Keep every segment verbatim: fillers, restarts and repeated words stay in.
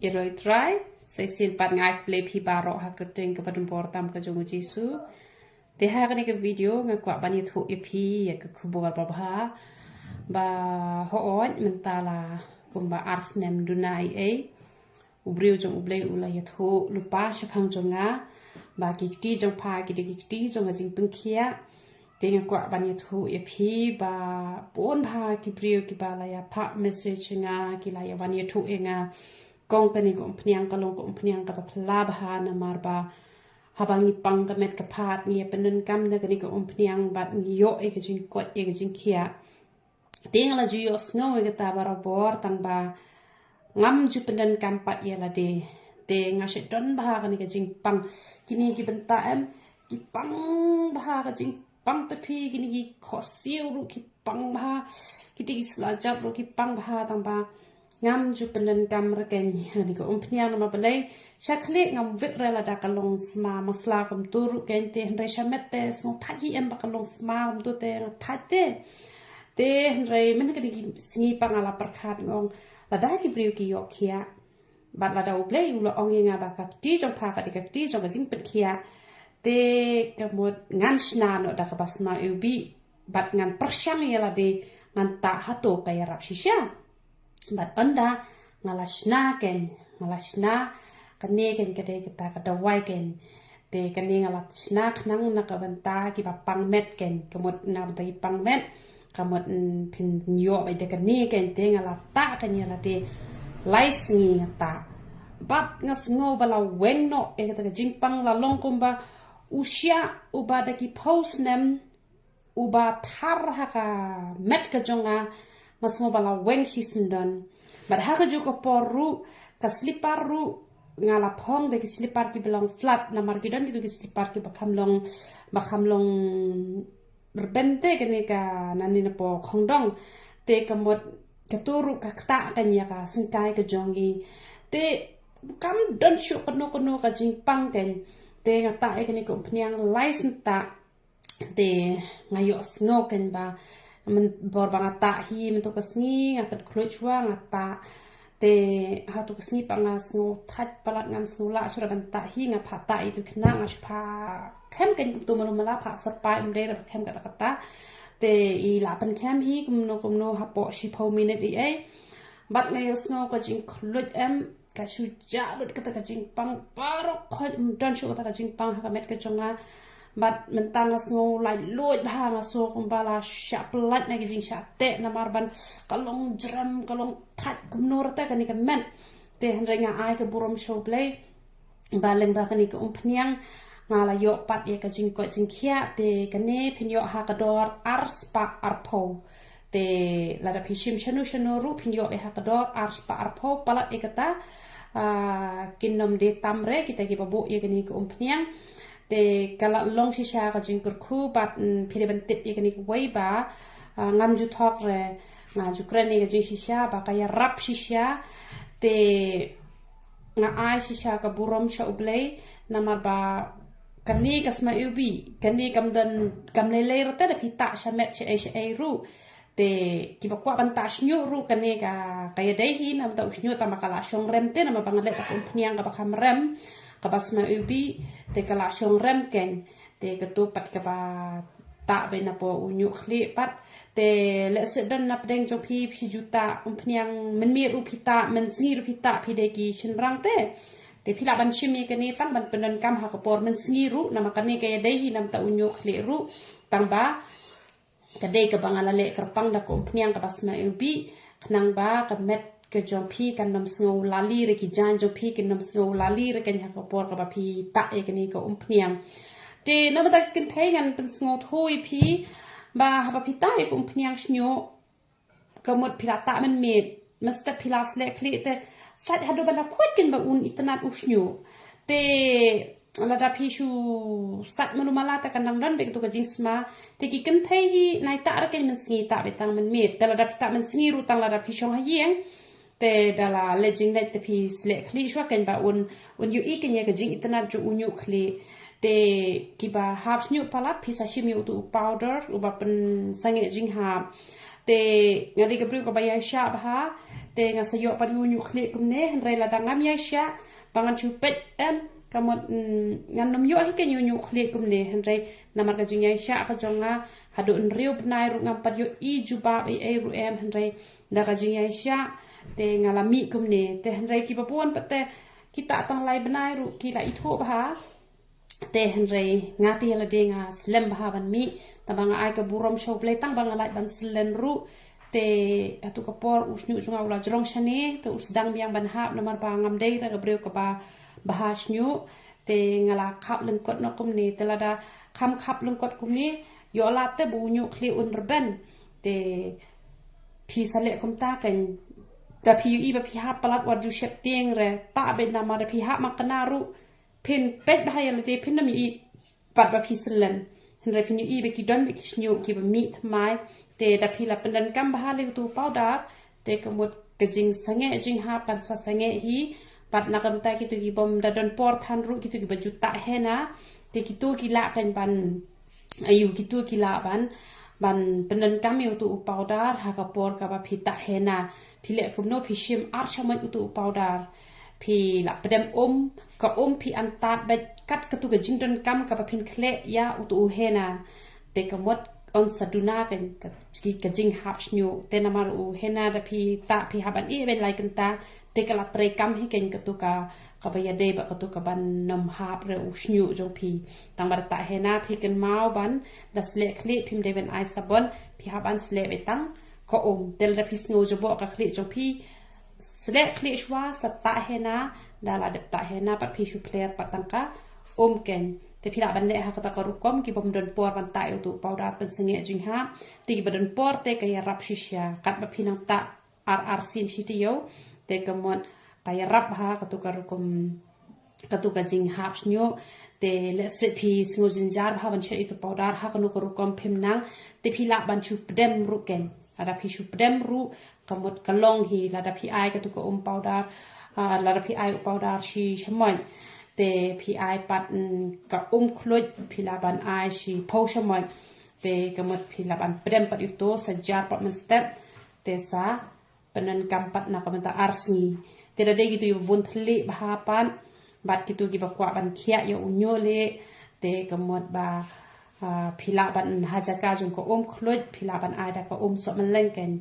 Ïa roi trai, sa shisien pat nga ai khublei phi baroh ha ka kyrteng kaba donbor tam ka jong u Jisu. Te ha kane ka video nga kwah ban ïathuh ïa phi ïa ka khubor babha ba hooid mynta la kumba ar snem duna ei ei u briew jong U Blei u la ïathuh lypa shaphang jong nga ba ki kti jong pha ki dei ki kti jong ka jingpynkhiah. Te nga kwah ban ïathuh ïa phi ba bun bha ki briew kiba la ïa phah message ïa nga, ki la ïa wan ïathuh ïa nga. Kong kane ka umphniang ka long ka umphniang kaba phylla bha namar ba haba ngi pang ka met ka phad ngi ïa pyndonkam da kane ka umphniang bad ngi ïoh ïa ka jingkoit ïa ka jingkhiah. Te nga la ju ïohsngew ïa kata barabor tang ba ngam ju pyndonkam pat ïa lade. Te nga shait don bha kane ka jingpang. Kine ki bynta em, ki pang bha ka jingpang te phi, kine ki khohsiew ruh ki pang bha, kite ki sla jat ruh ki pang bha tang ba ngam ju pyndonkam rkeiñ ïa kane ka umphniang namar balei sha khlieh ngam wit re lada ka long sma masla kumto ruh keiñ te hynrei sha met te sngew thait hi em ba ka long sma kumto te nga thait te. Te hynrei mynta kane ki sngi pat nga la pyrkhat nga ong lada ki briew ki ïoh khiah bad lada U Blei u la ong ïa nga ba ka kti jong pha ka dei ka kti jong ka jingpynkhiah. Te ka mut ngan shna noh da kaba sma iwbih bad ngan pyrshang ïa lade ngan tah hato ka ïarap shisha. Bad ynda nga la shna keiñ, nga la shna kane keiñ ka dei kata ka dawai keiñ. Te kane nga la shna khnang na ka bynta kiba pang met keiñ, ka mut na bynta ki pang met, ka mut mm, phin ïoh beit da kane keiñ te nga la tah keiñ ïa lade lai sngi nga tah. Bad nga sngew ba la weng noh ïa kata ka jingpang la long kumba u shiah uba da ki phew snem uba thar ha ka met ka jong nga, nga sngew ba la weng shisyndon. Bad ha kajuh ka por ruh ka slipar ruh nga la phong da ki slipar kiba long flat namar ki don kito ki slipar kiba kham long, ba kham long rben te kane ka nangne napoh khongdong. Te ka mut kato ruh ka ktah keiñ ïa ka syngkai ka jong ngi. Te kam don shuh kano kano ka jingpang keiñ. Te nga tah ïa kane ka umphniang lai snem tah. Te nga ïohsngew keiñ ba mynbor ba nga tah hi mynta ka sngi nga pynkhluit shuwa nga tah. Te hato ka sngi pat nga sngew thait palat ngam sngew lah shuh ban tah hi nga phah tah ïa itu khynnah nga shu phah khem keiñ kumto malu mala phah syrpai um dei re phah khem kata kata. Te i la pynkhem hi kumno kumno hapoh shiphew minit ei ei. Bad nga ïohsngew ka jingkhluit em ka shu jah lut kata ka jingpang baroh khoit ym don shuh kata ka jingpang ha ka met ka jong nga. Bad mynta nga sngew laitluid bha nga sngew kumba la shah pyllait na ki jingshah teh namar ban ka long jrem ka long thait kumno rta kane ka met. Te hynrei nga ai ka burom sha U Blei ba lyngba kane ka umphniang nga la ïoh pat ïa ka jingkoit jingkhiah te kane phin ïoh ha ka dor ar spah arphew. Te lada phi shim shano shano ruh phin ïoh ïa ha ka dor ar spah arphew palat ïa kata. Ah, kin nym dei tam re kita kiba buh ïa kane ka umphniang. Te ka la long shisha ka jingkyrkhu bad mm, phi dei ban tip ïa kane kawei ba ah, ngam ju thok re nga ju kren ïa ka jingshisha ba ka ïarap shisha. Te nga ai shisha ka burom sha U Blei namar ba kane ka sma iwbih kane kam don kam lei lei rta da phi tah sha met sha ei sha ei ruh. Te kiba kwah ban tah shñiuh ruh kane ka ka ïadei hi namar ta u shñiuh tang ba ka la shong rem te namar ba nga leh da ka umphniang kaba kham rem kaba sma iwbih te ka la shong rem keiñ. Te kato pat kaba tah beit napoh u ñiuh khlieh pat. Te lehse don na pdeng jong phi phi ju tah umphniang mynmiet ruh phi tah mynsngi ruh phi tah phi dei ki shynrang te. Te phi lah ban shim ïa kane tang ban pyndonkam ha ka por mynsngi ruh namar kane ka ïadei hi namar ta u ñiuh khlieh ruh tang ba ka dei kaba nga la leh kyrpang da ka umphniang kaba sma iwbih khnang ba ka met ka jong phi kan nym sngew lali re ki jaiñ jong phi kin nym sngew lali re keiñ ha ka por kaba phi tah ïa kane ka umphniang. Te namar ta ka kynthei ngan pynsngewthuh ïa phi ba haba phi tah ïa ka umphniang shñiuh ka mut phi la tah mynmiet mynstep phi la sleh khlieh te sait haduh ban da khuid keiñ ba un itynnad u shñiuh. Te lada phi shu sait mano mala te kan nang don beit kato ka jingsma. Te ki kynthei hi nai tah re keiñ mynsngi tah beit tang mynmiet te lada phi tah mynsngi ruh tang lada phi shong ha ïing. Te da la leit jingleit te phi sleh khlieh shuwa keiñ ba un un ïohi keiñ ïa ka jingitynnad jong u ñiuh khlieh. Te kiba hap shñiuh palat phi sa shim ïa uto u powder uba pynsangeh jinghap. Te nga dei ka briew kaba ïaishah bha. Te nga sa ïoh pat ïa u ñiuh khlieh kumne, hynrei lada ngam ïaishah ba ngan shu peit em, ka mut, mm, ngan nym ïoh hi ka ñiuh ñiuh khlieh kumne, hynrei namar ka jingïaishah ka jong nga, haduh hynriew bnai ruh ngam pat ïohi jubab ei ei ruh em, hynrei da ka jingïaishah te nga la mih kumne. Te hynrei kiba bun pat te kita tang lai bnai ruh ki la ithuh bha. Te hynrei nga te ïa lade nga slem bha ban mih, tang ba nga ai ka burom sha U Blei tang ba nga lah ban syllen ruh. Te hatu ka por u shñiuh jong nga u la jrong shane, te u sdang biang ban hap namar ba ngam dei re ka briew kaba bha shñiuh. Te nga la khap lyngkot noh kumne, te lada kham khap lyngkot kumne, ïoh lad te ba u ñiuh khlieh un rben. Te phi sa leh kumta kan, da phi ïohi ba phi hap palat wat ju sheptieng re, tah beit namar da phi hap ma kane ruh phin peit bha ïa lade phin nym ïohi pat ba phi syllen. Hynrei phin ïohi ba ki don beit ki shñiuh kiba mih thymmai. Te da phi la pyndonkam bha leh utu u powder, te ka mut ka jingsangeh jinghap kan sa sangeh hi. Pat na ka bynta kito ki bym da don por than ruh, kito kiba ju tah henna, te kito ki lah kan ban, aïu, kito ki lah ban, ban pyndonkam ïa utu u powder ha ka por kaba phi tah henna. Phi leh kumno? Phi shim ar shamoit utu u powder. Phi la pdem um, ka um phi antad beit kat katu ka jingdonkam kaba phin khleh ïa utu u henna. Te ka mut un sa duna ka, ka, ka jinghap shñiuh. Te namar u henna da phi tah phi hap ban ïeh beit lai kynta, te ka la treikam hi kan katu ka, kaba ïadei bad katu kaban nym hap re u shñiuh jong phi. Tang ba da tah henna phi kynmaw ban, da sleh khlieh phim dei ban ai sabon, phi hap ban sleh beit tang ka um. Te lada phi sngew jaboh ka khlieh jong phi, sleh khlieh shuwa sa tah henna, da la dep tah henna pat phi shu pler pat tang ka um kan. Te phi lah ban leh ha kata ka rukom, ki bym don por ban tah ïa utu u powder pynsangeh jinghap. Te kiba don por te ka ïarap shisha, katba phi nang tah ar ar sien shi taïew, te ka mut ka ïarap ha katu ka rukom, katu ka jinghap shñiuh. Te lehse phi sngew jynjar bha ban shet ïa utu u powder ha kano ka rukom phim nang, te phi lah ban shu pdem ruh kan. Lada phi shu pdem ruh ka mut ka long hi. Lada phi ai katu ka um powder, ah, lada phi ai u powder shi shamoit, te phi ai pat, mm, ka um khluit, phi lah ban ai shiphew shamoit. Te ka mut phi lah ban pdem pat ïa utu, sa jar pat mynstep, te sa pyndonkam pat na ka bynta ar sngi. Te da dei kito kiba bun thylliej bha pat, bad kito kiba kwah ban khiah ïa u ñiuh lieh, te ka mut ba, ah, phi lah ban ha jaka jong ka um khluit, phi lah ban ai da ka um sohmylleng kan.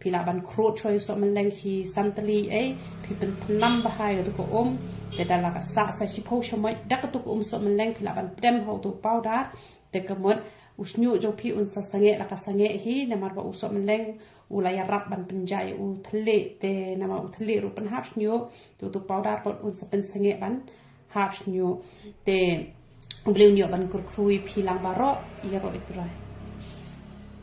Phi lah ban khrud shuwa ïa u sohmylleng hi san tylli ei, phi pynthnam bha ïa katu ka um, te da la ka sah sa shiphew shamoit da katu ka um sohmylleng, phi lah ban pdem ha utu u powder. Te ka mut u shñiuh jong phi un sa sangeh la ka sangeh hi, namar ba u sohmylleng u la ïarap ban pynjah ïa u thylliej. Te namar u thylliej ruh pynhap shñiuh, te utu u powder pat un sa pynsangeh ban hap shñiuh. Te U Blei un ïoh ban kyrkhu ïa phi lang baroh, ïaroh ïa U Trai.